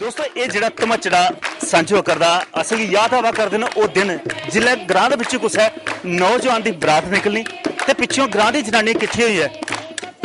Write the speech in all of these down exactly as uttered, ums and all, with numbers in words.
दोस्तों, एह् जेह्ड़ा धमचड़ा सांझो करदा, असेंगी याद आवा करदे न ओह् दिन, जिसलै ग्रां दे बिच्चों कुसै नौजवान दी बरात निकलनी ते पिच्छों ग्रां दी जनानी किट्ठी होइयै,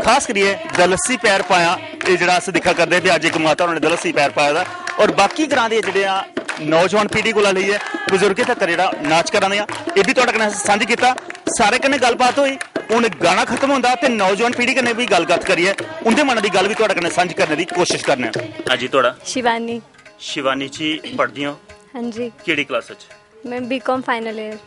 खास करियै दलस्सी पैर पाया। एह् जेह्ड़ा अस दिक्खा करदे भी अज्ज इक माता होरें दलस्सी पैर पाए दा, और बाकी ग्रां दे जेह्ड़े आ नौजवान पीढ़ी कोला लेइयै बजुर्गें तक जेह्ड़ा नाच करा दे आ, एह् बी थुआढ़े कन्नै सांझी कीता। सारे कन्नै गल्लबात होई। हून गाना खत्म होंदा ते नौजवान पीढ़ी कन्नै बी गल्लबात करियै उं'दे मनै दी गल्ल बी थुआढ़े कन्नै सांझी करने दी कोशिश करने आं। हां जी, थुआढ़ा? शिवानी। शिवानी जी, पढ़दियां ओ? हां जी। केह्ड़ी क्लास च? मैं बीकॉम फाइनल ईयर।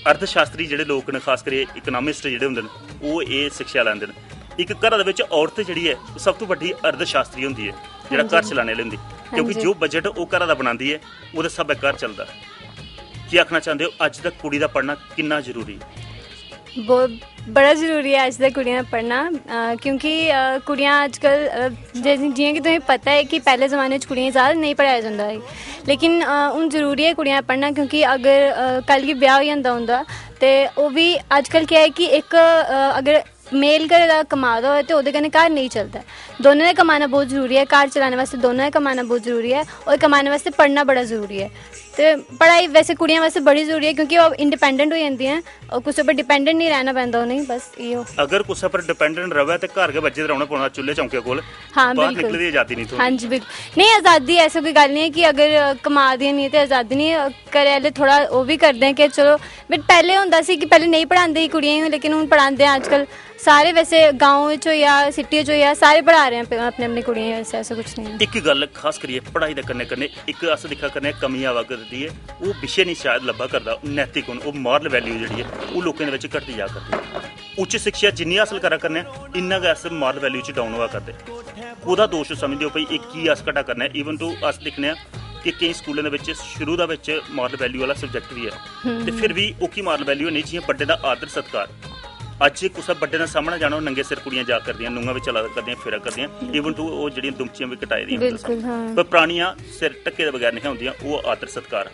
अर्थशास्त्री जेह्ड़े लोक न, खास करियै इकोनॉमिस्ट जेह्ड़े होंदे न, ओह् एह् शिक्षा लैंदे न। इक घरा दे बिच औरत जेह्ड़ी ऐ, ओह् सब तों बड्डी अर्थशास्त्री होंदी ऐ, जेह्ड़ा हां जी। घर चलाने आह्ली होंदी। हां क्योंकि जी। जो बजट ओह् घरा दा बनांदी ऐ, ओह्दे स्हाबै घर चलदा। केह् आखना चांह्दे ओ, अज्ज तक कुड़ी दा पढ़ना किन्ना जरूरी ऐ? बहुत बड़ा जरूरी ऐ अज्ज तक कुड़ियां दा पढ़ना, अ, क्योंकि, अ, कुड़ियां अज्जकल, अ, जि-, जि'यां कि तुसेंगी पता ऐ कि पैह्ले जमाने च कुड़ियें गी ज़्यादा नेईं पढ़ाया जंदा हा, लेकिन, अ, हून जरूरी ऐ कुड़ियां दा पढ़ना, क्योंकि अगर, अ, कल गी ब्याह् होई जंदा उं'दा, ते ओह् बी अज्जकल केह् ऐ कि इक, अ, अगर मेल घरै दा कमा दा होऐ ते ओह्दे कन्नै घर नेईं चलदा ऐ। दोनें दा कमाना बहुत जरूरी ऐ, घर चलाने बास्तै दोनें दा कमाना बहुत जरूरी ऐ, और कमाने बास्तै पढ़ना बड़ा जरूरी ऐ। ते पढ़ाई वैसे कुड़ियें बास्तै बड़ी जरूरी ऐ, क्योंकि ओह् इंडिपेंडेंट होई जंदियां ऐं और कुसै पर डिपेंडेंट नेईं रैह्ना पैंदा उ'नेंगी, बस इ'यो। अगर कुसै पर डिपेंडेंट र'वै ते घर गै बज्झे दे रौह्ना पौना, चु'ल्ले चौंके कोल। हां, बाह्र बिल्कुल। निकलने दी अजादी निं थ्होनी। हां जी, बिल्कुल। नेईं, अजादी ऐसी कोई गल्ल निं ऐ कि अगर, अ, कमा दियां निं ते अजादी निं ऐ। घरै आह्ले थोह्ड़ा ओह् बी करदे ऐं कि चलो, बट पैह्लें होंदा सी कि पैह्लें नेईं पढ़ांदे ही कुड़ियें गी, लेकिन हून पढ़ांदे ऐं अज्जकल। सारे वैसे गांव च होई जा, सिटी च होई जा, सारे पढ़ा रहे हैं अपने, अपने कुड़ियें गी, वैसे ऐसा कुछ नहीं है। इक गल्ल खास करियै पढ़ाई दे कन्नै कन्नै इक अस दिक्खा करने आं कमी आवा करदी ऐ, ओह् विशे निं शायद लब्भा करदा, नैतिक गुण, ओह् मॉरल वैल्यू जेह्ड़ी ऐ, ओह् लोकें दे बिच घटदी जा करदी ऐ। उच्च शिक्षा जिन्नी हासल करा करने आं, इन्ना गै अस मॉरल वैल्यू च डाउन होआ करदे। कोह्दा दोश समझदे ओ भई, एह् की अस घटा करने आं? इवन टू अस दिक्खने आं कि केईं स्कूलें दे बिच शुरू दा बिच मॉरल वैल्यू आह्ला सब्जैक्ट बी ऐ, ते फिर बी ओह्की मॉरल वैल्यू नेईं, जि'यां बड्डें दा आदर सत्कार। अज्ज कुसै बड्डे दा सामनै जाना होऐ, नंगे सिर कुड़ियां जा करदियां, नूंहां बी चला करदियां, फिरा करदियां, इवन टू ओह् जेह्ड़ियां दुमचियां बी कटाई दियां होंदियां। बिल्कुल, हां। पर परानियां सिर ढक्के दे बगैर नेईं होंदियां, ओह् आदर सत्कार।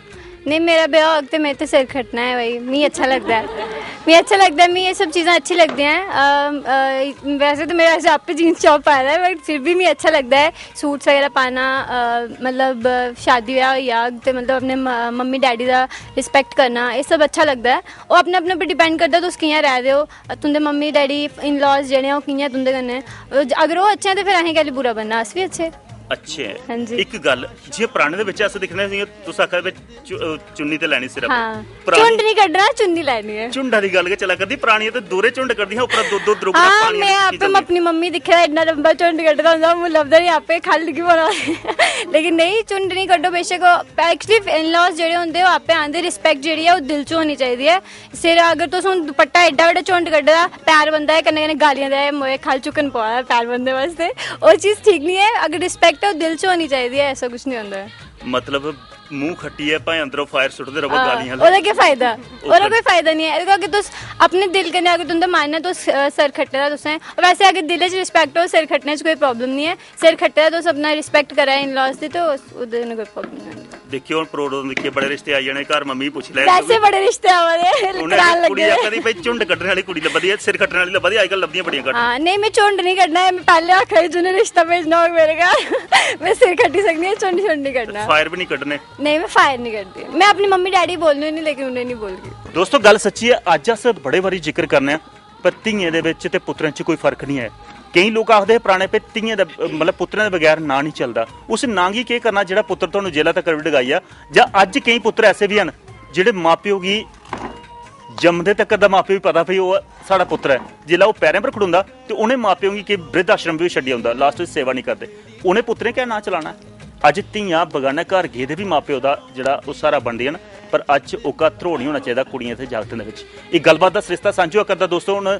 नहीं, मेरा ब्याह् होग ते में ते सिर खट्टना ऐ भाई, मिगी अच्छा लगदा ऐ। मिगी अच्छा लगदा ऐ, मिगी एह् सब चीज़ां अच्छी लगदियां ऐ। अम, अ, वैसे ते मेरे आस्तै आपे जीन्स टॉप पाए दा ऐ, but फिर भी मिगी अच्छा लगदा ऐ सूट्स बगैरा पाना। अ, मतलब, अ, शादी ब्याह् होई जाग ते मतलब अपने म-, मम्मी डैडी दा रिस्पैक्ट करना, एह् सब अच्छा लगदा ऐ। ओह् अपने अपने पर डिपैंड करदा तुस कि'यां रैह् दे ओ, तुं'दे मम्मी डैडी, इन लॉज जेह्ड़े ऐ, ओह् कि'यां ऐ तुं'दे कन्नै? अगर ओह् अच्छे ऐ ते फिर असें कैह्ली बुरा बनना, अस बी अच्छे। अच्छे ऐ। हां जी। इक गल्ल, जि'यां पराने दे बिच अस दिक्खने आं, जि'यां तुस आखा दे, चु-, अ, चुन्नी ते लैनी सिरै पर। हां। परानी झुंड निं कड्ढना, चुन्नी लैनी ऐ। झुंडा दी गल्ल गै चला करदी, परानियां ते दोह्रे झुंड कड्ढदियां, उप्परा दो-दो द्रुक्कड़ां हां, पानियां में दी आपे चीजां होंदियां। अपनी मम्मी दिक्खे दा, इन्ना लम्बा झुंड कड्ढे दा होंदा, ओह् लभदा निं, आपे ख'ल्ल डिग्गी पौना। लेकिन नेईं, झुंड निं कड्ढो, बेशक ओह्, actually, इन लॉज जेह्ड़े होंदे, ओह् आपे आंदे, रिस्पैक्ट जेह्ड़ी ऐ, ओह् दिल च होनी चाहिदी ऐ। सिर अगर तुस हून दुपट्टा एड्डा बड्डा झुंड कड्ढे दा, पैर बंदा ऐ, कन्नै कन्नै गालियां देआ दे, मोए ख'ल्ल झुकन पवा दा पैर बंदे बास्तै, ओह् चीज़ ठीक निं ऐ। अगर रिस्पैक्ट ऐ, ओह् दिल च होनी चाहिदी ऐ, ऐसा कुछ निं होंदा ऐ। मतलब, मूंह खट्टियै भाएं अंदरों फायर सुट्टदे र'वो, हां, गालियां ओह्दा केह् फायदा? ओह् ओह्दा कर- कोई फायदा निं ऐ। एह्दे कोला अगर तुस अपने दिल कन्नै, अगर तुं'दा मन ऐ, तुस, अ, सिर खट्टे दा तुसें, वैसे अगर दिलै च रिस्पैक्ट हो, सिर खट्टने च कोई प्रॉब्लम निं ऐ। सिर खट्टे दा तुस अपना रिस्पैक्ट करा दे इन लॉज दी, ते उस, ओह्दे कन्नै कोई प्रॉब्लम निं ऐ। दिक्खेओ, हून प्रोग्राम दिक्खियै बड़े रिश्ते आई जाने, घर मम्मी गी पुच्छी लैएओ। वैसे बड़े रिश्ते आवा दे, उ'नें करान आखदे, "कुड़ी लग्गे दे। आखा दी, "भाई, झुंड कड्ढने आह्ली कुड़ी लब्भा दी ऐ, सिर खट्टने आह्ली लब्भा दी, अजकल लभदियां बड़ियां घट्ट न।" हां, नेईं, में झुंड निं कड्ढना ऐ, में पैह्लें आखा दी, "जि'नें रिश्ता भेजना होग मेरे घर, में सिर खट्टी सकनी आं, झुंड शुंड निं कड्ढना।" फायर बी निं कड्ढने? नेईं, में फायर निं कड्ढदी। में अपनी मम्मी डैडी गी बोलनी होन्नी, लेकिन उ'नें निं बोलगी। दोस्तो, गल्ल सच्ची ऐ, अज्ज अस बड़े बारी जिक्र करने आं, पर धियें दे बिच ते पुत्तरें च कोई फर्क निं ऐ। केईं लोक आखदे हे पराने, "पे धियें दे, मतलब, पुत्तरें दे बगैर नांऽ निं चलदा।" उस नांऽ गी केह् करना जेह्ड़ा पुत्तर तुहानू जेला तक्कर बी डगाई जा? जां अज्ज केईं पुत्तर ऐसे बी हैन जेह्ड़े मां-प्यो गी जम्मदे तक्कर दा मां-प्यो गी पता भई ओह् साढ़ा पुत्तर ऐ। जिसलै ओह् पैरें पर खड़ोंदा ते उ'नें मां-प्यो गी केईं बृद्ध आश्रम बी छड्डी औंदा, लास्ट च सेवा निं करदे। उ'नें पुत्तरें केह् नांऽ चलाना ऐ? अज्ज धियां बगान्नै घर गेदे बी मां-प्यो दा जेह्ड़ा ओह् स्हारा बनदियां न, पर अज्ज ओह्का ध्रोऽ निं होना चाहिदा कुड़ियें ते जागतें दे बिच। एह् गल्लबात दा सरिस्ता सांझा होआ करदा दोस्तो। हून